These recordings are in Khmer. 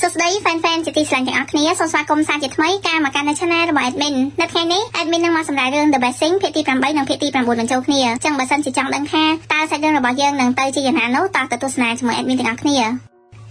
សួស្តី fan fan ជាទីស្រឡាញ់ទាំងអស់គ្នាសូមស្វាគមន៍សាជាថ្មីការមកកាន់នៅ Channel របស់ Admin នៅថ្ងៃនេះ Admin នឹងមកសម្រាប់រឿង The Best Thing ភាគទី8និងភាគទី9បញ្ចូលគ្នាចឹងបើសិនជាចង់ដឹងថាតើសាច់រឿងរបស់យើងនឹងទៅជាយ៉ាងណានោះតោះទៅទស្សនាជាមួយ Admin ទាំងអស់គ្ន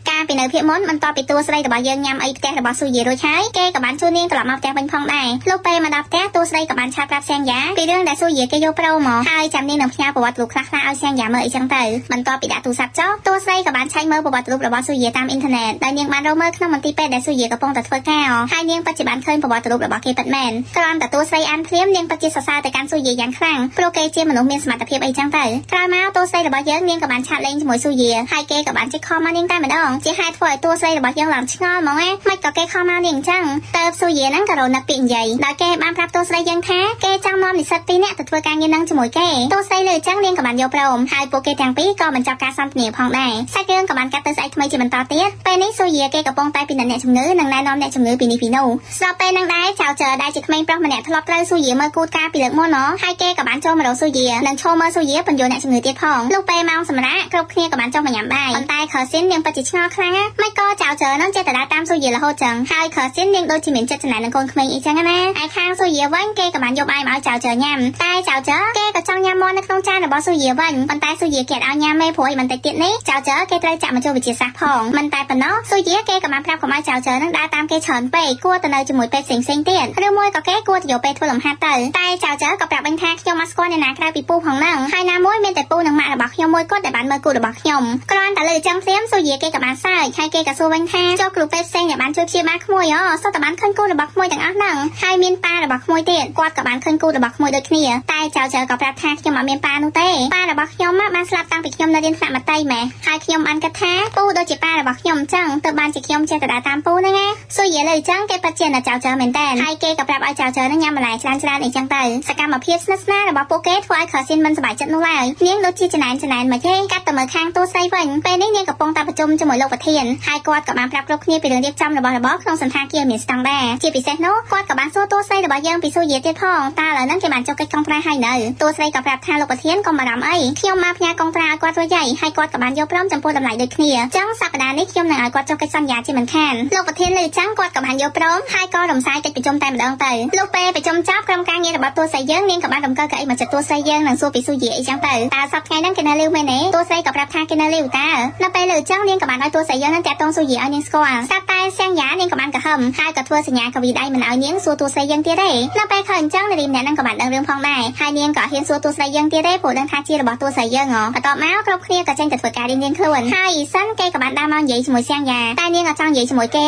ាកាលពីនៅភាគមុនបន្ទាប់ពីតួស្រីរបស់យើងញ៉ាំអីផ្ទះរបស់ស៊ូយីរួចហើយគេក៏បានជួននាងត្រឡប់មកផ្ទះវិញផងដែរលុះពេលមកដល់ផ្ទះតួស្រីក៏បានឆាតប្រាប់សៀងយ៉ាពីរឿងដែលស៊ូយីគេយកប្រូមកហើយចាំនាងនឹងផ្ញើប្រវត្តិរូបខ្លះៗឲ្យសៀងយ៉ាមើលអីចឹងទៅបន្ទាប់ពីដាក់ទូរស័ព្ទចុះតួស្រីក៏បានឆែកមើលប្រវត្តិរូបរបស់ស៊ូយីតាមអ៊ីនធឺណិតដែលនាងបានរកមើលក្នុងមន្ទីរពេទ្យដែលស៊ូយីកំពុងតែធ្វើការហើយនាងពិតជាបានឃើញប្រវត្តិរូបរបស់គេពិតមែនគ្រាន់តែតួស្រីអានភ្លាមនាងពិតជាសរសើរទៅកាន់ស៊ូយីយ៉ាងខ្លាំងព្រោះគេជាមនុស្សមានសមត្ថភាពអីចឹងទៅក្រោយមកតួស្រីរបស់យើងនាងក៏បាន chat លេងជាមួយស៊ូយីហើយគេក៏បានជិះ call មកនាងតែម្ដងជាហេតុធ្វើឲ្យតួស្រីរបស់យើងឡើងឆ្ងល់ហ្មងណាមិនក៏គេ call មកនាងអញ្ចឹងតើស៊ូយីហ្នឹងក៏រនឹកពាក្យនិយាយដោយគេបានប្រាប់តួស្រីយើងថាគេចង់នាំនិស្សិតពីរនាក់ទៅធ្វើការងារនឹងជាមួយគេតួស្រីលើអញ្ចឹងនាងក៏បានយកព្រមហើយពួកគេទាំងពីរក៏បញ្ចប់ការសន្ទនាផងដែរសាច់រឿងក៏បានកាត់ទៅស្អែកថ្មីជាបន្តទៀតពេលនេះស៊ូយីគេកំពុងតែពិនិត្យអ្នកជំងឺនិងណែនាំអ្នកជំងឺពីនេះពីនោះស្របពេលនឹងដែរចៅចើដែលជាក្មេងប្រុសម្នាក់ធ្លាប់ត្រូវស៊ូយីមើលគូតការពីលើកមុនហើយគេក៏បានចូលមករកស៊ូយីនិងឈរមើលស៊ូយីបញ្យល់អ្នកជំងឺទៀតផងលុះពេលម៉ោងសម្រាប់គ្រប់គ្នាក៏បានចុះមកញ៉ាំបាយប៉ុន្តែខស៊ីននាងពិតជាឆ្ងល់ខ្លាំងណាមិនក៏ចៅចើនឹងចេះតែដើរតាមស៊ូយីរហូតចឹងហើយខស៊ីននាងដូចជាមានចិត្តចំណែននឹងកូនក្មេងអីចឹងណាឯខាងស៊ូយីវិញគេក៏បានយកបាយមកឲ្យចៅចើញ៉ាំតែចៅចើគេក៏ចង់ញ៉ាំមាន់នៅក្នុងចានរបស់ស៊ូយីវិញប៉ុន្តែស៊ូយីគេឲ្យញ៉ាំទេព្រោះអីបន្តិចទៀតនេះចៅចើគេត្រូវចាក់មកចូលវិទ្យាសាស្ត្រផងមិនតែប៉ុណ្ណោះស៊ូយីគេក៏បានប្រាប់កុំឲ្យចៅចើនឹងដើរតាមគេច្រើនពេកគួរទៅនៅជាមួយពេទ្យផ្សេងៗទៀតឬមួយក៏គេគួរទៅយកពេលធ្វើលំហាត់ទៅតែចៅចើក៏ប្រាប់វិញថាខ្ញុំមកស្គាល់អ្នកណាក្រៅពីពូផងហ្នឹងហើយណាមួយមានតែពូនិងម៉ាក់របស់ខ្ញុំមួយគត់ដែលបានមើលគូរបស់ខ្ញុំគ្រាន់តែលើចឹងភ្លាមស៊ូយីគេក៏បានសើចហើយគេក៏សួរវិញថាចូលគ្រូពេទ្យផ្សេងដែលបានជួយព្យាបាលក្មួយអូសុទ្ធតែបានឃើញគូរបស់ក្មួយទាំងអស់ហ្នឹងហើយមានប៉ារបស់ក្មួយទៀតគាត់ក៏បានឃើញគូរបស់ក្មួយដូចគ្នាតែចៅចៅក៏ប្រាប់ថាខ្ញុំអត់មានប៉ានោះទេប៉ារបស់ខ្ញុំបានស្លាប់តាំងពីខ្ញុំនៅរៀនថ្នាក់មត្តេយ្យម៉ែហើយខ្ញុំបានគិតថាពូដូចជាប៉ារបស់ខ្ញុំអញ្ចឹងទើបបានជាខ្ញុំចេះតែដើរតាមពូហ្នឹងណាស៊ូយីលើអញ្ចឹងគេពិតជានៅចៅចៅមែនតើហើយគេក៏ប្រាប់ឲ្យចៅចៅហ្នឹងញ៉ាំបន្លែច្រើនច្រើនអីចឹងទៅសកម្មភាពស្និទ្ធស្នាលរបស់ពួកគេធ្វើឲ្យខស៊ីនមិនសប្បាយចិត្តនោះឡើយនាងដូចជាចំណែនចំណែនមកទេកាត់ទៅមើលខាងតួស្រីវិញពេលនេះនាងកំពុងតែប្រជុំជាមួយលោកប្រធានហើយគាត់ក៏បានប្រាប់គ្រប់គ្នាពីរឿងរៀបចំរបស់របរក្នុងសន្តាគារមានស្តង់ដារជាពិសេសនោះគាត់ក៏បានសួរតួស្រីរបស់យើងពីស៊ូយាទៀតផងតើឥឡូវហ្នឹងគេបានចុះកិច្ចកុងត្រាហើយនៅតួស្រីក៏ប្រាប់ថាលោកប្រធានកុំបារម្ភអីខ្ញុំមកផ្ញើកុងត្រាឲ្យគាត់រួចហើយហើយគាត់ក៏បានយកព្រមចំពោះតម្លៃដូចគ្នាចឹងសប្តាហ៍នេះខ្ញុំនឹងឲ្យគាត់ចុះកិច្ចសន្យាជាមិនខានលោកប្រធានលើចឹងគាត់ក៏បានយកព្រមហើយក៏រំសាយកិច្ចប្រជុំតែម្ដងទៅលុះពេលប្រជុំចប់ក្រុមការងាររបស់តួស្រីយើងនាងក៏បានរំកិលកៅអីមកចិត្តតួស្រីយើងនិងសួរពីស៊ូយាអីចឹងទៅតើសប្តាហ៍ថ្ងៃហ្នឹងគេនៅលាវមែនទេតួស្រីក៏ប្រាប់ថាគេនៅលាវតើនៅពេលលើចឹងនាងក៏បានឲ្យតួស្រីយើងនឹងតាក់ទងស៊ូយាឲ្យនាងស្គាល់ស្រាប់តែសៀងយ៉ានាងក៏បានក្រហមហើយក៏ធ្វើសញ្ញាកវីដៃមិនឲ្យនាងសួរតួស្រីយើងទៀតទេនៅពេលឃើញអញ្ចឹងនារីម្នាក់ហ្នឹងក៏បានដឹងរឿងផងដែរហើយនាងក៏ហ៊ានសួរតួស្រីយើងទៀតទេព្រោះដឹងថាជារបស់តួស្រីយើងហ៎បន្ទាប់មកគ្រប់គ្នាក៏ចេញទៅធ្វើការរៀងៗខ្លួនហើយអ៊ីសិនគេក៏បានដើរមកនិយាយជាមួយសៀងយ៉ាតែនាងអត់ចង់និយាយជាមួយគេ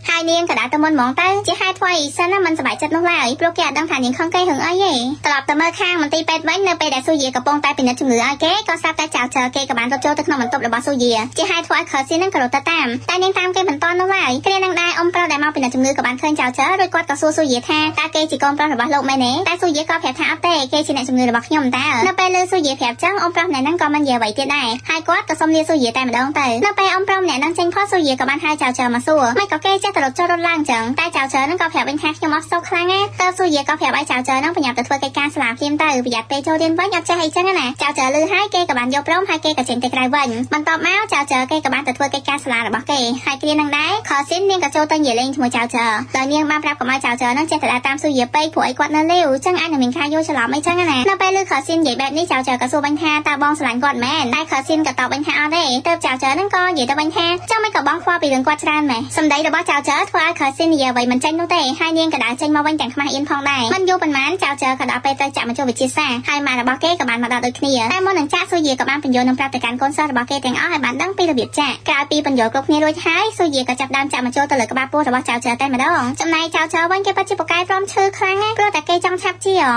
ហើយនាងក៏ដើរទៅមុនហ្មងទៅជាហេតុធ្វើឲ្យអ៊ីសិនមិនសប្បាយចិត្តនោះឡើយព្រោះគេអត់ដឹងថានាងខឹងគេរឿងអីទេត្រឡប់ទៅមើលខាងមន្ទីរពេទ្យវិញនៅពេលដែលស៊ូយាកំពុងតែពិនិត្យជំងឺឲ្យគេក៏ស្រាប់តែចៅចើគេក៏បានរត់ចូលទៅក្នុងបន្ទប់របស់ស៊ូយាជាហេតុធ្វើឲ្យខើស៊ីនឹងក៏រត់ទៅតាមតែនាងតាមគេមិនទាន់នោះឡើយគ្រានឹងដែរអ៊ំប្រុសដែលមកពិនិត្យជំងឺក៏បានឃើញចៅចើរួចគាត់ក៏សួរស៊ូយាថាតើគេជាកូនប្រុសរបស់លោកមែនទេតែស៊ូយាក៏ប្រាប់ថាអត់ទេគេជាអ្នកជំងឺរបស់ខ្ញុំតើនៅពេលលើស៊ូយាប្រាប់ចឹងអ៊ំប្រុសម្នាក់ហ្នឹងក៏មិននិយាយអ្វីទៀតដែរហើយគាត់ក៏សុំលាស៊ូយាតែម្ដងទៅនៅពេលអ៊ំប្រុសម្នាក់ហ្នឹងចេញផុតស៊ូយាក៏បានហៅចៅចើមកសួរមិនក៏គេចេះតែរត់ចូលរត់ឡើងចឹងតែចៅចើហ្នឹងក៏ប្រាប់វិញថាខ្ញុំអត់សូវខ្លាំងណាតើស៊ូយាក៏ប្រាប់ឲ្យចៅចើហ្នឹងប្រញាប់ទៅធ្វើកិច្ចការសាលាភ្លាមទៅប្រយ័ត្នពេលចូលរៀនវិញអត់ចេះអីចឹងណាចៅចើលឺហើយគេក៏បានយកព្រមហើយគេក៏ចេញទៅក្រៅវិញបន្ទាប់មកចៅចើគេក៏បានទៅធ្វើកិច្ចការសាលារបស់គេហើយគ្រានឹងដែរខស៊ីននាងក៏ចូលទៅនិយាយលេងជាមួយចៅចើដោយនាងបានប្រាប់កុំឲ្យចៅចើហ្នឹងចេះតែដើរតាមស៊ូយាពេកព្រោះអីគាត់នៅលាវចឹងអាចនឹងមានការយល់ច្រឡំអីចឹងណានៅពេលលឺខស៊ីននិយាយបែបនេះចៅចើក៏សួរវិញថាតើបងស្រឡាញ់គាត់មែនតែខស៊ីនក៏តបវិញថាអត់ទេទើបចៅចើហ្នឹងក៏និយាយទៅវិញថាចាំមិនក៏បងខ្វល់ពីរឿងគាត់ច្រើនម៉េះសម្ដីរបស់ចៅចើធ្វើឲ្យខស៊ីននិយាយអ្វីមិនចេញនោះទេហើយនាងក៏ដើរចេញមកវិញទាំងខ្មាស់អៀនផងដែរមិនយូរប៉ុន្មានចៅចើក៏ដល់ពេលទៅចាក់មកចូលវិទ្យាសាស្ត្រហើយម៉ាក់របស់គេក៏បានមកដល់ដូចគ្នាតែមុននឹងចាក់ស៊ូយាក៏បានបញ្យល់នឹងប្រាប់ទៅកាន់កូនសិស្សរបស់គេទាំងអស់ឲ្យបានដឹងពីរបៀបចាក់ក្រោយពីបញ្យល់គ្រប់គ្នារួចហើយស៊ូយាក៏ចាប់ដើមចាក់មកចូលទៅលើក្បាលពោះរបស់ចៅចើតែម្ដងចំណែកចៅចើវិញគេពិតជាពូកែព្រមឈឺខ្លាំងណាស់ព្រោះតែគេចង់ឆាប់ជា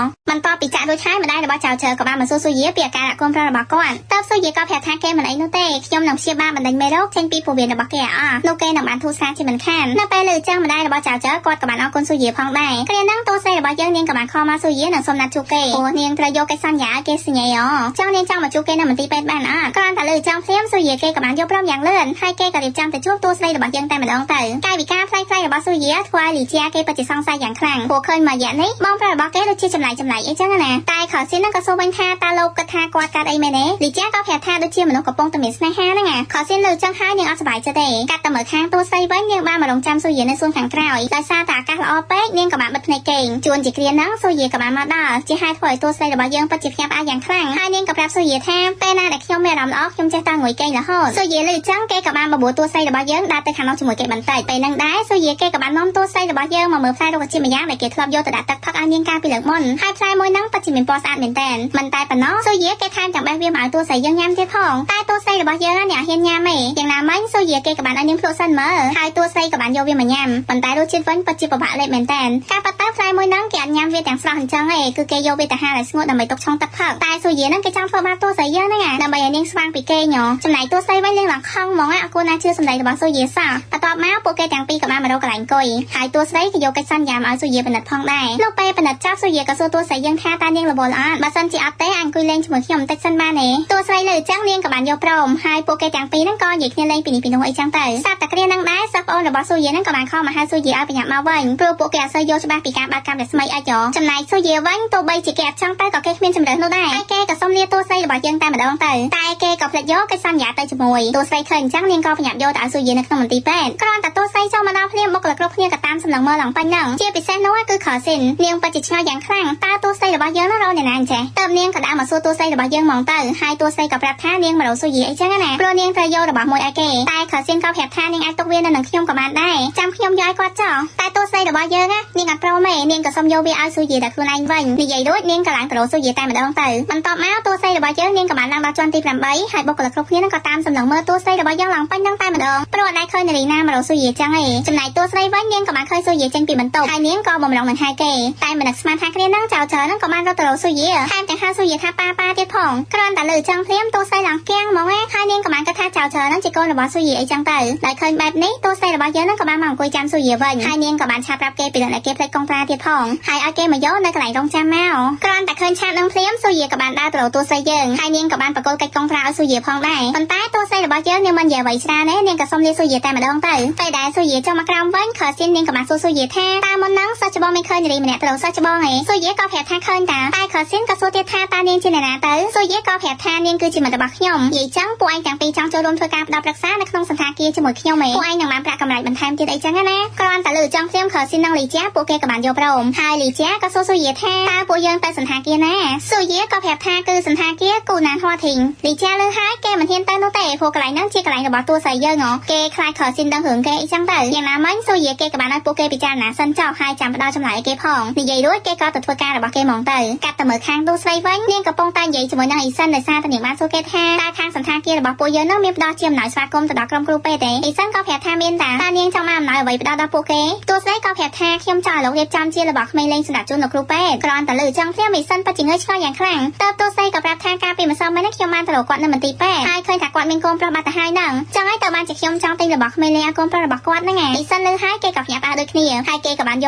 បន្ទាប់ពីចាក់រួចហើយម្ដាយរបស់ចៅចើក៏បានមកសួរស៊ូយាពីអាការៈកូនប្រុសរបស់គាត់តើស៊ូយាក៏ប្រាប់ថាគេមិនអីនោះទេខ្ញុំនឹងព្យាបាលបណ្ដេញមេរោគចេញពីពោះវៀនរបស់គេឲ្យអស់នោះគេនឹងបានធូរស្រាលជាមិនខាននៅពេលលើចឹងម្ដាយរបស់ចៅចើគាត់ក៏បានអរគុណស៊ូយាផងដែរគ្រាហ្នឹងតួស្រីរបស់យើងនាងក៏បាន call មកស៊ូយានិងសុំណាត់ជួបគេព្រោះនាងត្រូវយកកិច្ចសន្យាឲ្យគេសញ្ញាអូចង់នាងចង់មកជួបគេនៅមន្ទីរពេទ្យបានអត់គ្រាន់តែលើចឹងភ្លាមស៊ូយាគេក៏បានយកព្រមយ៉ាងលឿនហើយគេក៏រៀបចំទៅជួបតួស្រីរបស់យើងតែម្ដងទៅកាយវិការផ្ ខ្លីៗរបស់ស៊ូយាធ្វើឲ្យលីជាគេពិតជាសង្ស័យយ៉ាងខ្លាំងព្រោះឃើញមួយរយៈនេះបងប្រុសរបស់គេដូចជាចម្លែកចម្លែកអីចឹងណាតែខស៊ីនហ្នឹងក៏សួរវិញថាតើលោកគិតថាគាត់កាត់អីមែនទេលីជាក៏ប្រាប់ថាដូចជាមនុស្សកំពុងតែមានស្នេហាហ្នឹងណាខស៊ីនលើចឹងហើយនាងអត់សប្បាយចិត្តទេកាត់តែមើលខាងតួស្រីវិញនាងបានមករងចាំស៊ូយានៅសួនខាងក្រោយដោយសារតែអាកាសល្អពេកនាងក៏បានបិទភ្នែកគេងជួនជាគ្រាហ្នឹងស៊ូយាក៏បានមកដល់ជាហេតុធ្វើឲ្យតួស្រីរបស់យើងពិតជាភ្ញាក់ផ្អើលយ៉ាងខ្លាំងហើយនាងក៏ប្រាប់ស៊ូយាថាពេលណាដែលខ្ញុំមានអារម្មណ៍ល្អខ្ញុំចេះតែងុយគេងរហូតស៊ូយាលើចឹងគេក៏បានបបួលតួស្រីរបស់យើងដើរទៅខាងនោះជាមួយគេបន្តិចពេលហ្នឹងដែរស៊ូយាគេក៏បាននាំតួស្រីរបស់យើងមកមើលផ្លែរុក្ខជាតិម្យ៉ាងដែលគេធ្លាប់យកទៅដាក់ទឹកផឹកឲ្យនាងកាលពីលើកមុនហើយផ្លែមួយហ្នឹងពិតជាមានពណ៌ស្អាតមែនតើមិនតែប៉ុណ្ណោះស៊ូយាគេថែមទាំងបេះវាមកឲ្យតួស្រីយើងញ៉ាំទៀតផងតែតួស្រីរបស់យើងអ្នកហ៊ានញ៉ាំទេយ៉ាងណាមិញស៊ូយាគេក៏បានឲ្យនាងភ្លក់សិនមើលហើយតួស្រីក៏បានយកវាមកញ៉ាំប៉ុន្តែរសជាតិវិញពិតជាពិបាកលេបមែនតើការប៉ាត់ទៅផ្លែមួយហ្នឹងគេអត់ញ៉ាំវាទាំងស្រស់អញ្ចឹងទេគឺគេយកវាទៅហាលឲ្យស្ងួតដើម្បីទុកឆុងទឹកផឹកតែស៊ូយាហ្នឹងគេចង់ធ្វើបាបតួស្រីយើងហ្នឹងដើម្បីឲ្យនាងស្វាងពីគេញចំណែកតួស្រីវិញលៀងឡើងខឹងហ្មងអត់គួរណាជឿសម្ដីរបស់ស៊ូយាសោះបន្ទាប់មកពួកគេទាំងពីរក៏បានមករកកន្លែងអង្គុយហើយតួស្រីក៏យកកិច្ចសន្យាមកឲ្យស៊ូយាពិនិត្យផងដែរលោកពេលពិនិត្យចប់ស៊ូយាក៏សួរតួស្រីយើងថាតើនាងរវល់អត់បើសិនជាអត់ទេអង្គុយលេងជាមួយខ្ញុំបន្តិចសិនបានទេតួស្រីលើអញ្ចឹងនាងក៏បានយកព្រមហើយពួកគេទាំងពីរហ្នឹងក៏និយាយគ្នាលេងពីនេះពីនោះអីចឹងទៅសាប់តែគ្រាហ្នឹងដែរសិស្សប្អូនរបស់ស៊ូយាហ្នឹងក៏បានខំមកហៅស៊ូយាឲ្យប្រញាប់មកវិញព្រោះពួកគេអត់សូវយល់ច្បាស់ពីការបើកកាំរស្មីអីចចំណែកស៊ូយាវិញទោះបីជាគេអត់ចង់ទៅក៏គេគ្មានជម្រើសនោះដែរហើយគេក៏សុំលាតួស្រីរបស់យើងតែម្ដងទៅតែគេក៏ភ្លេចយកកិច្ចសន្យាទៅជាមួយតួស្រីឃើញអញ្ចឹងនាងក៏ប្រញាប់យកទៅឲ្យស៊ូយានៅក្នុងមន្ទីរពេទ្យគ្រាន់តែតួស្រីចូលមកដល់ភ្លាមបុគ្គលិកគ្រប់គ្នាក៏តាមសម្លឹងមើលឡើងពេញហ្នឹងជាពិសេសនោះគឺខស៊ីននាងពិតជាឆ្ងល់យ៉ាងខ្លាំងតើតួស្រីរបស់យើងនោះរកអ្នកណាអញ្ចេះតើនាងក៏ដើរមកសួរតួស្រីរបស់យើងហ្មងទៅហើយតួស្រីក៏ប្រាប់ថានាងមករកស៊ូយាអីចឹងណាព្រោះនាងត្រូវយករបស់មួយឲ្យគេតែខស៊ីនក៏ប្រាប់ថានាងអាចទុកវានៅនឹងខ្ញុំក៏បានដែរចាំខ្ញុំយកឲ្យគាត់ចោះតែតួស្រីរបស់យើងណានាងអត់ព្រមទេនាងក៏សុំយកវាឲ្យស៊ូយាដល់ខ្លួនឯងវិញនិយាយរួចនាងក៏ឡើងទៅរកស៊ូយាតែម្ដងទៅបន្ទាប់មកតួស្រីរបស់យើងនាងក៏បានឡើងដល់ជាន់ទី8ហើយបុគ្គលិកគ្រប់គ្នានឹងក៏តាមសម្លឹងមើលតួស្រីរបស់យើងឡើងពេញនឹងតែម្ដងព្រោះអត់ដែលឃើញនារីណាមករកស៊ូយាចឹងឯងចំណែកតួស្រីវិញនាងក៏បានឃើញស៊ូយាចេញពីបន្ទប់ហើយនាងក៏បំរុងនឹងហៅគេតែមិននឹកស្មានថាគ្នានឹងចៅចើនឹងក៏បានរត់ទៅរកស៊ូយាថែមទាំងហៅស៊ូយាថាប៉ាប៉ាទៀតផងគ្រាន់តែលើចឹងភ្លាមតួស្រីឡើងគៀងហ្មងឯងហើយនាងក៏បានគិតថាចៅចើនឹងជាកូនរបស់ស៊ូយាអីចឹងទៅដែលឃើញបែបនេះតួស្រីរបស់យើងនឹងក៏បានមកអង្គុយចាំស៊ូយាវិញហើយនាងក៏បានឆាប់ប្រាប់គេពីរឿងដែលគេភ្លេចកុងត្រាទៀតផងហើយឲ្យគេមកយកនៅកន្លែងរងចាំមកគ្រាន់តែឃើញឆាតនឹងភ្លាមស៊ូយាក៏បានដើរទៅរកតួស្រីយើងហើយនាងក៏បានប្រកល់កិច្ចកុងត្រាឲ្យស៊ូយាផងដែរប៉ុន្តែតួស្រីរបស់យើងនាងមិននិយាយអ្វីច្រើនទេនាងក៏សុំលាស៊ូយាតែម្ដងទៅពេលដែលស៊ូយាចុះមកក្រោមវិញខស៊ីននាងក៏បានសួរស៊ូយាថាតើមុនហ្នឹងសិស្សច្បងមិនឃើញនារីម្នាក់ទៅរកសិស្សច្បងឯងស៊ូយាក៏ប្រាប់ថាឃើញតាតែខស៊ីនក៏សួរទៀតថាតើនាងជាអ្នកណាទៅស៊ូយាក៏ប្រាប់ថានាងគឺជាមិត្តរបស់ខ្ញុំនិយាយចឹងពួកឯងទាំងពីរចង់ចូលរួមធ្វើការផ្ដល់ប្រឹក្សានៅក្នុងសន្តាគារជាមួយខ្ញុំឯងពួកឯងនឹងបានប្រាក់កម្រៃបន្ថែមទៀតអីចឹងណាគ្រាន់តែលើចង់ភ្លាមខស៊ីននិងលីជាពួកគេក៏បានយកព្រមហើយលីជាក៏សួរស៊ូយាថាតើពួកយើងទៅសន្តាគារណាស៊ូយាក៏ប្រាប់ថាគឺសន្តាគារគូណានហួធីងលីជាលើហើយគេមិនហ៊ានទៅនោះទេព្រោះកន្លែងហ្នឹងជាកន្លែងរបស់តួស្រីយើងហ៎គេខ្លាចខស៊ីនដឹងរឿងគេអីចឹងទៅយ៉ាងណាមិញស៊ូយាគេក៏បានឲ្យពួកគេពិចារណាសិនចោះហើយចាំផ្ដល់ចម្លើយឲ្យគេផងនិយាយរួចគេក៏ទៅធ្វើការរបស់គេហ្មងទៅកាត់ទៅមើលខាងតួស្រីវិញនាងកំពុងតែនិយាយជាមួយនឹងអ៊ីសិនដោយសារតែនាងបានសួរគេថាតើខាងសន្តាគាររបស់ពួកយើងនោះមានផ្ដល់ជាអំណោយស្វាគមន៍ទៅដល់ក្រុមគ្រូពេទ្យទេអ៊ីសិនក៏ប្រាប់ថាមានតាតើនាងចង់បានអំណោយអ្វីផ្ដល់ដល់ពួកគេតួស្រីក៏ប្រាប់ថាខ្ញុំចង់ឲ្យលោករៀបចំជារបស់ក្មេងលេងសម្រាប់ជូនលោកគ្រូពេទ្យគ្រាន់តែលើចង់ភ្លាមអ៊ីសិនពិតជាងើយឆ្ងល់យ៉ាងខ្លាំងតើតួស្រីក៏ប្រាប់ថាកាលពីម្សិលមិញខ្ញុំបានទៅរកគាត់នៅមន្ទីរពេទ្យហើយឃើញថាគាត់មានកូនប្រុសបាត់ទៅហើយហ្នឹងចឹងហើយតើបានជាខ្ញុំចង់ទិញរបស់ក្មេងលេងឲ្យកូនប្រុសរបស់គាត់ហ្នឹងឯងអ៊ីសិនលើហើយគេក៏ភ្ញាក់ផ្អើលដូចគ្នាហើយគេក៏បានយ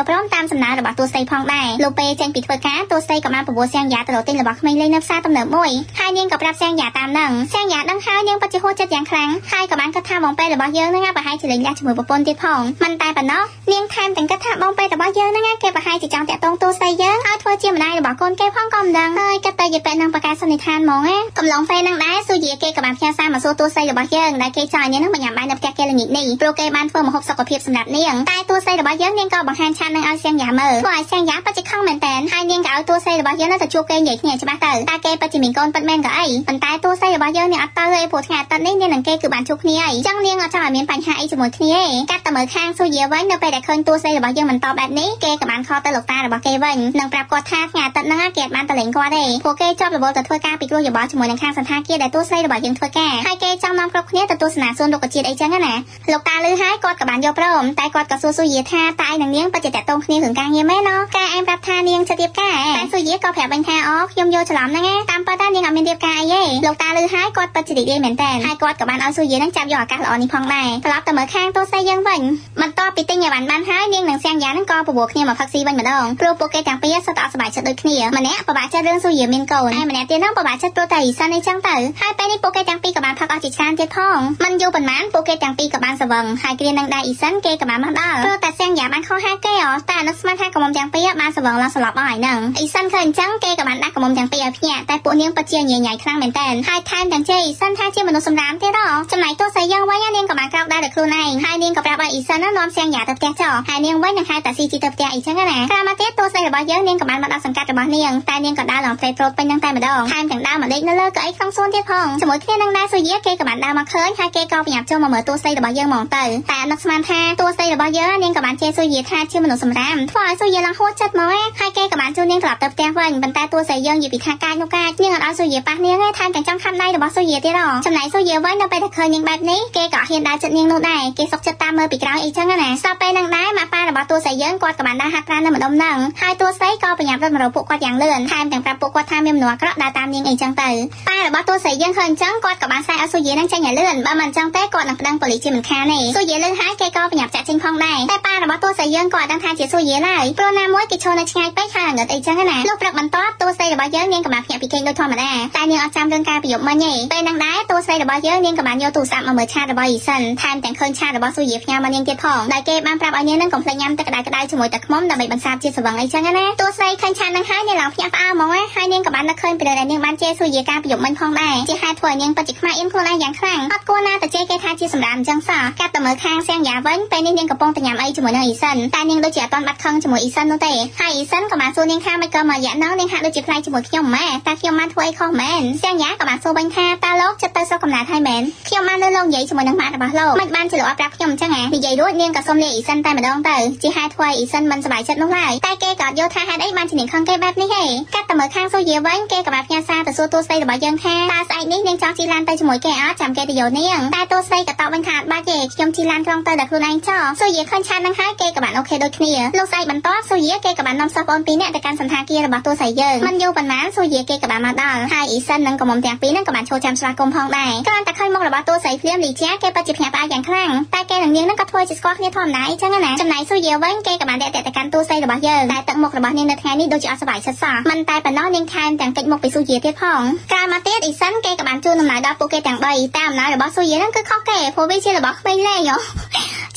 កព្រមតាមសំណើរបស់តួស្រីផងដែរលោកពេលចេញពីធ្វើការតួស្រីក៏បានបបួលសៀងយ៉ាទៅរកទិញរបស់ក្មេងលេងនៅផ្សារទំនើបមួយហើយនាងក៏ប្រាប់សៀងយ៉ាតាមហ្នឹងសៀងយ៉ាដឹងហើយនាងពិតជាហួសចិត្តយ៉ាងខ្លាំងហើយក៏បានគិតថាបងពេទ្យរបស់យើងហ្នឹងប្រហែលជាលេងលះជាមួយប្រពន្ធទៀតផងមិនតែប៉ុណ្ណោះនាងថែមទាំងគិតថាបងពេទ្យរបស់យើងហ្នឹងគេប្រហែលជាចង់តាក់ទងតួស្រីយើងឲ្យធ្វើជាម្ដាយរបស់កូនគេផងក៏មិនដឹងហើយគិតតែយពេលនឹងប្រកាសសន្និដ្ឋានហ្មងណាកំឡុងពេលហ្នឹងដែរស៊ូយាគេក៏បានផ្ញើសារមកសួរតួស្រីរបស់យើងដែលគេចង់ឲ្យនាងនឹងមកញ៉ាំបាយនៅផ្ទះគេល្ងាចនេះព្រោះគេបានធ្វើម្ហូបសុខភាពសម្រាប់នាងតែតួស្រីរបស់យើងនាងក៏បង្ហាញឆាននឹងឲ្យសៀងយ៉ាមើលធ្វើឲ្យសៀងយ៉ាពិតជាខឹងមែនតើហើយនាងក៏ឲ្យតួស្រីរបស់យើងនឹងទៅជួបគេនិយាយគ្នាច្បាស់ទៅតែគេពិតជាមានកូនពិតមែនក៏អីប៉ុន្តែតួស្រីរបស់យើងនាងអត់ទៅទេព្រោះថ្ងៃអាទិត្យនេះនាងនឹងគេគឺបានជួបគ្នាហើយចឹងនាងអត់ចង់ឲ្យមានបញ្ហាអីជាមួយគ្នាទេកាត់តែមើលខាងស៊ូយាវិញនៅពេលដែលឃើញតួស្រីរបស់យើងមិនតបបែបនេះគេក៏បានខលទៅលោកតារបស់គេវិញនិងប្រាប់គាត់ថាថ្ងៃអាទិត្យហ្នឹងគេអត់បានទៅលេងគាត់ទេព្រោះគេជាប់រវល់ទៅធ្វើការពិគ្រោះយោបល់ជាមួយនឹងខាងសន្តាគារដែលតួស្រីរបស់យើងធ្វើការហើយគេចង់នាំគ្រប់គ្នាទៅទស្សនាសួនរុក្ខជាតិអីចឹងណាលោកតាលឺហើយគាត់ក៏បានយកព្រមតែគាត់ក៏សួរស៊ូយាថាតើឯងនឹងនាងពិតជាតាក់ទងគ្នារឿងការងារមែនណការឯងប្រាប់ថានាងจะរៀបការតែស៊ូយាក៏ប្រាប់វិញថាអូខ្ញុំយកច្រឡំហ្នឹងតាមពិតតែនាងអត់មានរៀបការអីទេលោកតាលឺហើយគាត់ពិតជារីករាយមែនតើហើយគាត់ក៏បានឲ្យស៊ូយានឹងចាប់យកឱកាសល្អនេះផងដែរត្រឡប់ទៅមើលខាងតួស្រីយើងវិញបន្ទាប់ពីទិញអីវ៉ាន់បានហើយនាងនឹងសៀងយ៉ានឹងក៏បបួលគ្នាមកផឹកស៊ីវិញម្ដងព្រោះពួកគេទាំងពីរសុទ្ធតែអត់សប្បាយចិត្តដូចគ្នាម្នាក់ពិបាកចិត្តរឿងស៊ូយាមានកូនហើយម្នាក់ទៀតនឹងពិបាកចិត្តព្រោះតែអ៊ីសិនអីចឹងទៅហើយពេលនេះពួកគេទាំងពីរក៏បានផឹកអស់ជាច្រើនទៀតផងមិនយូរប៉ុន្មានពួកគេទាំងពីរក៏បានស្វឹងហើយគ្រានឹងដែរអ៊ីសិន គេក៏បានមកដល់ព្រោះតែសៀងយ៉ាបានខុសហៅគេហ៎តែអានឹកស្មានថាកំមុំទាំងពីរបានសវងឡើងស្លាប់អស់ហើយហ្នឹងអ៊ីសិនឃើញអញ្ចឹងគេក៏បានដាក់កំមុំទាំងពីរឲ្យភ្ញាក់តែពួកនាងពិតជាញញ៉ៃខ្លាំងមែនតើហើយថែមទាំងជេរអ៊ីសិនថាជាមនុស្សសម្រាមទៀតហ៎ចំណែកតួស្រីយើងវិញនាងក៏បានក្រោកដែរដោយខ្លួនឯងហើយនាងក៏ប្រាប់ឲ្យអ៊ីសិននាំសៀងយ៉ាទៅផ្ទះចុះហើយនាងវិញនឹងហៅតាស៊ីជីទៅផ្ទះអីចឹងណាក្រោយមកទៀតតួស្រីរបស់យើងនាងក៏បានមកដល់សង្កាត់របស់នាងតែនាងក៏ដើរឡើងព្រៃប្រូតពេញនឹងតែម្ដងថែមទាំងដើរមកដេកនៅលើកៅអីក្នុងសួនទៀតផងជាមួយគ្នានឹងដែរសូយាគេក៏បានដើរមកឃើញហើយគេក៏ប្រញាប់ចូលមកមើលតួស្រីរបស់យើងហ្មងទៅតែអត់នឹកស្មានថាតួស្រីរបស់យើងនាងក៏បានជេរសូយាថាជាមនុស្សសម្រាមធ្វើឲ្យសូយាឡើងហួសចិត្តមកហើយគេក៏បានជួននាងត្រឡប់ទៅផ្ទះវិញប៉ុន្តែតួស្រីយើងនិយាយពីថាកាចនោះកាចនាងអត់ឲ្យសូយាប៉ះនាងទេថែមទាំងចង់ខាំដៃរបស់សូយាទៀតហ៎ចំណែកសូយាវិញនៅពេលដែលឃើញនាងបែបនេះគេក៏ហ៊ានដើរចិត្តនាងនោះដែរគេសុកចិត្តតាមមើលពីក្រោយអីចឹងណាស្របពេលនឹងដែរម៉ាក់ប៉ារបស់តួស្រីយើងគាត់ក៏បានដើរហាត់ប្រាណនៅម្ដុំហ្នឹងហើយតួស្រីក៏ប្រញាប់រត់មករកពួកគាត់យ៉ាងលឿនថែមទាំងប្រាប់ពួកគាត់ថាមានមនុស្សអាក្រក់ដើរតាមនាងអីចឹងទៅប៉ារបស់តួស្រីយើងឃើញអញ្ចឹងគាត់ក៏បានស្រែកឲ្យសូយានឹងចេញឲ្យលឿនបើមិនអញ្ចឹងទេគាត់នឹងប្តឹងប៉ូលីសជាមិនខានទេសូយាលឺហើយគេក៏ប្រញាប់ចាក់ចេញផងដែរតែប៉ារបស់តួស្រីយើងក៏អត់ដឹងថាជាសូយាឡើយព្រោះណាមួយគេឈរនៅឆ្ងាយពេកហើយងឹតអីចឹងណាលុះព្រឹកបន្ទាប់តួស្រីរបស់យើងនាងក៏បានភ្ញាក់ពីគេងដូចធម្មតាតែនាងអត់ចាំរឿងការប្រយុទ្ធមិញទេពេលហ្នឹងដែរតួស្រីរបស់យើងនាងក៏បានយកទូរស័ព្ទមកមើលឆាតរបស់អ៊ីសិនថែមទាំងឃើញឆាតរបស់សូយាផ្ញើមកនាងទៀតផងដែលគេបានប្រាប់ឲ្យនាងនឹងកុំភ្លេចញ៉ាំទឹកក្តៅៗជាមួយទឹកឃ្មុំដើម្បីបន្សាបជាតិស្រវឹងអីចឹងណាតួស្រីឃើញឆាតហ្នឹងហើយនាងឡើងភ្ញាក់ផ្អើលហ្មងហើយនាងក៏បាននឹកឃើញពីរឿងដែលនាងបានជេរសូយាការប្រយុទ្ធមិញផងដែរជាហេតុធ្វើឲ្យនាងពិតជាខ្មាស់អៀនខ្លួនឯងយ៉ាងខ្លាំងអត់គួរណាទៅជេរគេថាជាសម្រាមអញ្ចឹងសោះកាត់ទៅមើលខាងសៀងយ៉ាវិញពេលនេះនាងកំពុងតែញ៉ាំអីជាមួយនឹងអ៊ីសិនតែនាងដូចជាអត់ទាន់បាត់ខឹងជាមួយអ៊ីសិននោះទេហើយអ៊ីសិនក៏បានសួរនាងថាមិនក៏មករយៈហ្នឹងនាងហាក់ដូចជាប្លែកជាមួយខ្ញុំម៉ែតែខ្ញុំបានធ្វើអីខុសមែនសៀងយ៉ាក៏បានសួរវិញថាតើលោកចិត្តទៅស្រុកកំណើតហើយមែនខ្ញុំបានលើលោកនិយាយជាមួយនឹងម៉ាក់របស់លោកមិនបានជាលោកអត់ប្រាប់ខ្ញុំអញ្ចឹងហ៎និយាយរួចនាងក៏សុំលាអ៊ីសិនតែម្ដងទៅជាហេតុធ្វើឲ្យអ៊ីសិនមិនសប្បាយចិត្តនោះឡើយតែគេក៏អត់យល់ថាហេតុអីបានជានាងខឹងគេបែបនេះទេកាត់តែមើលខាងសូយាវិញគេក៏បានផ្ញើសារទៅសួរតួស្រីរបស់យើងថាតើស្អែកនេះនាងចង់ជិះឡានទៅជាមួយគេអត់ចាំគេទៅយកនាងតែតួស្រីក៏តបវិញថាអត់បាច់ទេខ្ញុំជិះឡានក្រុងទៅដល់ខ្លួនឯងចោះសូយាឃើញឆាតនឹងហើយគេក៏បាន OK ដូចគ្នាលោកស្អែកបន្ទាប់សូយាគេក៏បាននាំសិស្សប្អូនពីរនាក់ទៅកាន់សន្តាគាររបស់តួស្រីយើងមិនយូរប៉ុន្មានសូយាគេក៏បានមកដល់ហើយអ៊ីសិននិងកំមុំទាំងពីរនឹងក៏បានចូលចាំស្វាគមន៍ផងដែរគ្រាន់តែឃើញមុខរបស់តួស្រីភ្លាមលីជាគេពិតជាភ្ញាក់ផ្អើលយ៉ាងខ្លាំងតែគេនិងនាងនឹងក៏ធ្វើជាស្គាល់គ្នាធម្មតាអីចឹងណាចំណែកសូយាវិញគេក៏បានតាក់ទៅកាន់តួស្រីរបស់យើងតែទឹកមុខរបស់នាងនៅថ្ងៃនេះដូចជាអត់សប្បាយចិត្តសោះមិនតែប៉ុណ្ណោះនាងថែមទាំងកិច្ចមុខពីសូយាទៀតផងក្រោយមកទៀតអ៊ីសិនគេក៏បានជូនដំណើរដល់ពួកគេទាំង3តែអំណោយរបស់សូយានឹងគឺខុសគេព្រោះវាជារបស់ក្មេងលេងហ៎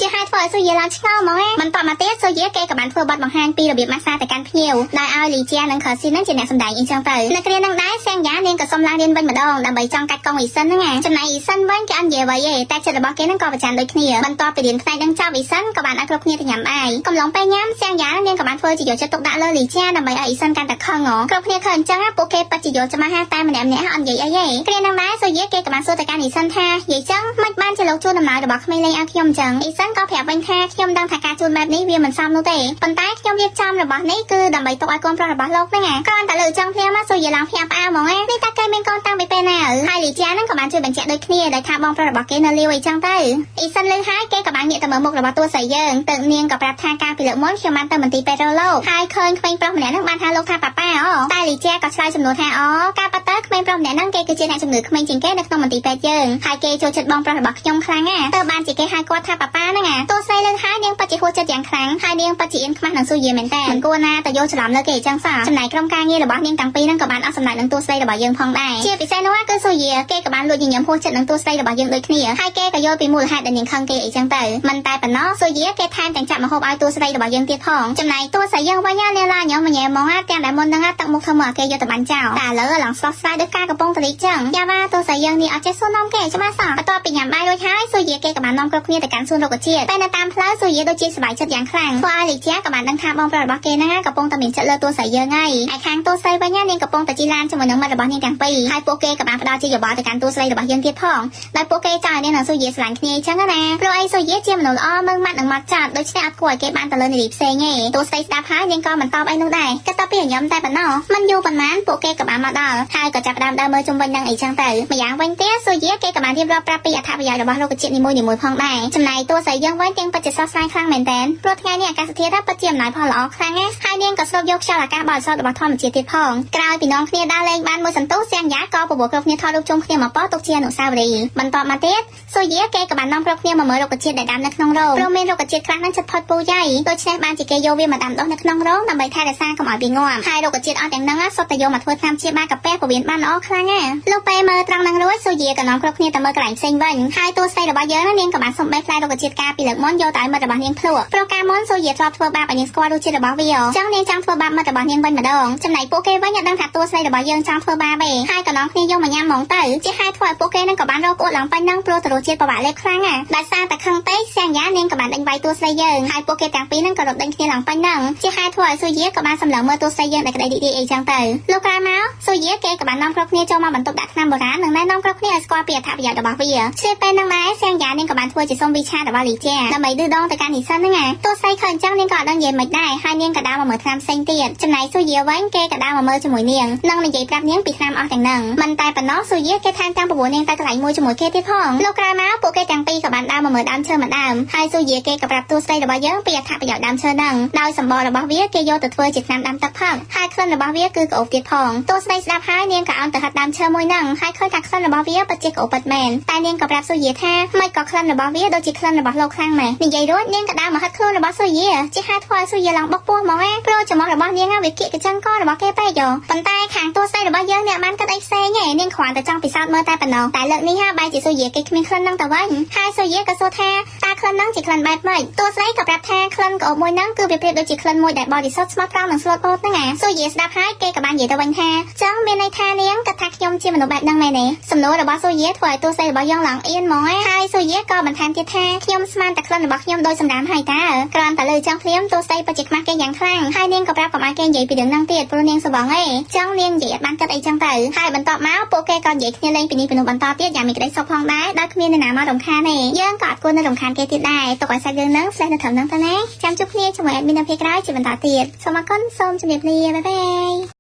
ជាហេតុធ្វើឲ្យសូយាឡើងឆ្ងល់ហ្មងបន្តមកទៀតសូយាគេក៏បានធ្វើបទបង្ហាញពីរបៀបម៉ាស្សាទៅកាន់ភ្ញៀវដែលឲ្យលីជានិងខើស៊ីននឹងជាអ្នកសម្ដែងអីចឹងទៅនៅគ្រានឹងដែរសៀងយ៉ានាងក៏សុំឡើងរៀនវិញម្ដងដើម្បីចង់កាច់កងអ៊ីសិនហ្នឹងណាចំណែកអ៊ីសិនវិញគេអត់និយាយអ្វីទេតែចិត្តរបស់គេនឹងក៏ប្រច័នដូចគ្នាបន្ទាប់ពីរៀនផ្នែកនឹងចប់អ៊ីសិនក៏បានឲ្យគ្រប់គ្នាទៅញ៉ាំបាយកំឡុងពេលញ៉ាំសៀងយ៉ានាងក៏បានធ្វើជាយកចិត្តទុកដាក់លើលីជាដើម្បីឲ្យអ៊ីសិនកាន់តែខឹងគ្រប់គ្នាឃើញអញ្ចឹងពួកគេពិតជាយល់ច្បាស់តែម្នាក់ម្នាក់អត់និយាយអីទេគ្រានឹងដែរសូយាគេក៏បានសួរទៅកាន់អ៊ីសិនថានិយាយចឹងមិនបានជាលោកជូនដំណើររបស់ក្មេងលេងឲ្យខ្ញុំអញ្ចឹងអ៊ីសិនក៏ប្រាប់វិញថាខ្ញុំដឹងថាការជូនបែបនេះវាមិនសមនោះទេប៉ុន្តែខ្ញុំរៀបចំរបស់នេះគឺដើម្បីទុកឲ្យកូនប្រុសរបស់លោកហ្នឹងគ្រាន់តែលើចឹងភ្លាមសូយាឡើងភ្ញាក់ផ្អើលហ្មងនេះតាគេមានកូនតាំងពីពេលណាហើយលីជាហ្នឹងក៏បានជួយបញ្ជាក់ដូចគ្នាដោយថាបងប្រុសរបស់គេនៅលាវអីចឹងទៅអ៊ីសិនលឺហើយគេក៏បានងាកទៅមើលមុខរបស់តួស្រីយើងទៅនាងក៏ប្រាប់ថាកាលពីលើកមុនខ្ញុំបានទៅមន្ទីរពេទ្យរលោកហើយឃើញក្មេងប្រុសម្នាក់ហ្នឹងបានថាលោកថាប៉ាប៉ាអូតែលីជាក៏ឆ្លើយសំណួរថាអូការប៉ាតើក្មេងប្រុសម្នាក់ហ្នឹងគេគឺជាអ្នកជំងឺក្មេងជាងគេនៅក្នុងមន្ទីរពេទ្យយើងហើយគេចូលចិត្តបងប្រុសរបស់ខ្ញុំខ្លាំងណាស់ទៅបានជាគេហៅគាត់ថាប៉ាប៉ាហ្នឹងណាតួស្រីលឺហើយនាងពិតជាហួសចិត្តយ៉ាងខ្លាំងហើយនាងពិតជាអៀនខ្មាស់នឹងស៊ូយាមែនតើមិនគួរណាទៅយកច្រឡំលើគេអញ្ចឹងសោះចំណែកក្រុមការងាររបស់នាងទាំងពីរហ្នឹងក៏បានអស់សំណើចនឹងតួស្រីរបស់យើងផងដែរជាពិសេសនោះគឺស៊ូយាគេក៏បានលួចញញឹមហួសចិត្តនឹងតួស្រីរបស់យើងដូចគ្នាហើយគេក៏យល់ពីមូលហេតុដែលនាងខឹងគេអីចឹងទៅមិនតែប៉ុណ្ណោះស៊ូយាគេថែមទាំងចាក់ម្ហូបឲ្យតួស្រីរបស់យើងទៀតផងចំណែកតួស្រីយើងវិញណានាងឡាញញ៉ែហ្មងទាំងដែលមុនហ្នឹងទឹកមុខធ្វើមកគេយកទៅបាញ់ចោលតែឥឡូវឡើងស្រស់ស្រាយដោយការកំពុងតលីចឹងយ៉ាវ៉ាតួស្រីយើងនេះអត់ចេះសួរនាំគេច្បាស់សោះបន្ទាប់ពីញ៉ាំបាយរួចហើយស៊ូយាគេក៏បាននាំគ្រប់គ្នាទៅកាន់សួនរុក្ខជាតិតែនៅតាមផ្លូវស៊ូយាដូចជាសប្បាយចិត្តយ៉ាងខ្លាំងធ្វើឲ្យលីជាក៏បានដឹងថាបងប្រុសរបស់គេហ្នឹងកំពុងតែមានចិត្តលើតួស្រីយើងហើយឯខាងតួស្រីវិញនាងកំពុងតែជិះឡានជាមួយនឹងមិត្តរបស់នាងទាំងពីរហើយពួកគេក៏បានផ្ដល់ជាយោបល់ទៅកាន់តួស្រីរបស់យើងទៀតផងដោយពួកគេចង់ឲ្យនាងនិងស៊ូយាស្រឡាញ់គ្នាអញ្ចឹងណាព្រោះអីស៊ូយាជាមនុស្សល្អមឹងម៉ាត់និងម៉ត់ចត់ដូច្នេះអត់គួរឲ្យគេបានទៅលើនារីផ្សេងទេតួស្រីស្ដាប់ហើយនាងក៏មិនតបអីនោះដែរគិតតែពីញញឹមតែប៉ុណ្ណោះមិនយូរប៉ុន្មានពួកគេក៏បានមកដល់ហើយក៏ចាប់ផ្ដើមដើរមើលជុំវិញនឹងអីចឹងទៅម្យ៉ាងវិញទៀតស៊ូយាគេក៏បានរៀបរាប់ប្រាប់ពីអត្ថប្រយោជន៍របស់រុក្ខជាតិនីមួយៗផងដែរចំណែកតួស្រីយើងវិញទាំងពិតជាស្រស់ស្រាយខ្លាំងមែនទែនព្រោះថ្ងៃនេះអាកាសធាតុពិតជាអំណោយផលល្អខ្លាំងណាស់ហើយនាងក៏ស្រូបយកខ្យល់អាកាសបរិសុទ្ធរបស់ធម្មជាតិទៀតផងក្រោយពីនាំគ្នាដើរលេងបានមួយសន្ទុះសៀងយ៉ាក៏បបួលគ្រប់គ្នាថតរូបជុំគ្នាមកប៉ទុកជាអនុស្សាវរីយ៍បន្ទាប់មកទៀតស៊ូយាគេក៏បាននាំគ្រប់គ្នាមកមើលរុក្ខជាតិដែលដាំនៅក្នុងរោងព្រោះមានរុក្ខជាតិខ្លះនឹងជិតផុតពូជហើយដូច្នេះបានជាគេយកវាមកដាំដុះនៅក្នុងរោងដើម្បីថែរក្សាកុំឲ្យវាងាប់ហើយរុក្ខជាតិអស់ទាំងហ្នឹងសុទ្ធតែយកមកធ្វើថ្នាំព្យាបាលកាពះពោះវៀនបានល្អខ្លាំងណាស់លុះពេលមើលត្រង់ហ្នឹងរួចស៊ូយាក៏នាំគ្រប់គ្នាទៅមើលកន្លែងផ្សេងវិញហើយតួស្រីរបស់យើងនាងក៏បានសុំបេះផ្លែរុក្ខជាតិកាលពីលើកមុនយក យកទៅឲ្យមិត្តរបស់នាងភ្លក់ព្រោះកាលមុនស៊ូយាធ្លាប់ធ្វើបាបឲ្យនាងស្គាល់រសជាតិរបស់វាអញ្ចឹងនាងចង់ធ្វើបាបមិត្តរបស់នាងវិញម្ដងចំណែកពួកគេវិញអត់ដឹងថាតួស្រីរបស់យើងចង់ធ្វើបាបទេហើយកណ្ដងគ្នាយកមកញ៉ាំហ្មងទៅជាហេតុធ្វើឲ្យពួកគេនឹងក៏បានរកក្អួតឡើងពេញហ្នឹងព្រោះតែរសជាតិពិបាកលេបខ្លាំងណាដោយសារតែខឹងពេកសៀងយ៉ានាងក៏បានដេញវាយតួស្រីយើងហើយពួកគេទាំងពីរហ្នឹងក៏រត់ដេញគ្នាឡើងពេញហ្នឹងជាហេតុធ្វើឲ្យស៊ូយាក៏បានសម្លឹងមើលតួស្រីយើងដោយក្តីរីករាយអីចឹងទៅលោកក្រោយមកស៊ូយាគេក៏បាននាំគ្រប់គ្នាចូលមកបន្ទប់ដាក់ថ្នាំបុរាណនិងណែនាំគ្រប់គ្នាឲ្យស្គាល់ពីអត្ថប្រយោជន៍របស់វាឆ្លៀតពេលហ្នឹងដែរសៀងយ៉ានាងក៏បានធ្វើជាសុំវីឆារបស់លីជាដើម្បីឌឺដងទៅកាន់នីសិនហ្នឹងណាតួស្រីឃើញចឹងនាងក៏អត់ដឹងនិយាយមិនដែរហើយនាងក៏ដើរមកមើលថ្នាំផ្សេងទៀតចំណែកស៊ូយាវិញគេក៏ដើរមកមើលជាមួយនាងនិងនិយាយប្រាប់នាងពីថ្នាំអស់ទាំងហ្នឹងមិនតែប៉ុណ្ណោះស៊ូយាគេថែមទាំងបបួលនាងទៅកន្លែងមួយជាមួយគេទៀតផងលោកក្រោយមកពួកគេទាំងពីរក៏បានដើរមកមើលដើមឈើមួយដើមហើយស៊ូយាគេក៏ប្រាប់តួស្រីរបស់យើងពីអត្ថប្រយោជន៍ដើមឈើហ្នឹងដោយសម្បករបស់វាគេយកទៅធ្វើជាថ្នាំដាំទឹកផឹកហើយក្លិនរបស់វាគឺក្រអូបទៀតផងតួស្រីស្ដាប់ហើយនាងក៏អោនទៅហិតដើមឈើមួយហ្នឹងហើយឃើញថាក្លិនរបស់វាពិតជាក្រអូបពិតមែនតែនាងក៏ប្រាប់ស៊ូយាថាមិនក៏ក្លិនរបស់វាដូចជាក្លិនរបស់លោកខ្លាំងម៉េះនិយាយរួចនាងក៏ដើរមកហិតខ្លួនរបស់ស៊ូយាជាហេតុធ្វើឲ្យស៊ូយាឡើងបុកពោះហ្មងឯងព្រោះច្រមុះរបស់នាងវាគៀកកញ្ចឹងករបស់គេពេកយោប៉ុន្តែខាងតួស្រីរបស់យើងអ្នកបានគិតអីផ្សេងឯងនាងគ្រាន់តែចង់ពិសោធន៍មើលតែប៉ុណ្ណោះតែលើកនេះបែរជាស៊ូយាគេគ្មានក្លិនហ្នឹងទៅវិញហើយស៊ូយាក៏សួរថាតើក្លិនហ្នឹងជាក្លិនបែបម៉េចតួស្រីក៏ប្រាប់ថាក្លិនក្អូបមួយហ្នឹងគឺវាប្រៀបដូចជាក្លិនមួយដែលបរិសុទ្ធស្មោះត្រង់និងស្លូតបូតហ្នឹងអាស៊ូយាស្ដាប់ហើយគេក៏បាននិយាយទៅវិញថាចឹងមានន័យថានាងគិតថាខ្ញុំជាមនុស្សបែបហ្នឹងមែនទេសំណួររបស់ស៊ូយាធ្វើឲ្យតួស្រីរបស់យើងឡើងអៀនហ្មងហើយស៊ូយាក៏បន្ថែមទៀតថាខ្ញុំស្មានតែក្លិនរបស់ខ្ញុំដោយសម្រាមហើយតើគ្រាន់តែលើចឹងភ្លាមតួស្រីពិតជាខ្មាស់គេយ៉ាងខ្លាំងហើយនាងក៏ប្រាប់កុំឲ្យគេនិយាយពីរឿងហ្នឹងទៀតព្រោះនាងស្វងឯងចឹងនាងនិយាយអត់បានគិតអីចឹងទៅហើយបន្ទាប់មកពួកគេក៏និយាយគ្នាលេងពីនេះពីនោះបន្តទៀតយ៉ាងមានក្តីសុខផងដែរដោយគ្មាននរណាមករំខានទេយើងក៏អត់គួរនៅរំខានគេទៀតដែរទុកឲ្យសាច់រឿងហ្នឹងស្លេះនៅត្រឹមហ្នឹងទៅណាចាំជួបគ្នាជាមួយ admin នៅពេលក្រោយជាបន្តទៀតសូមអរគុណសូមជម្រាបលា bye bye.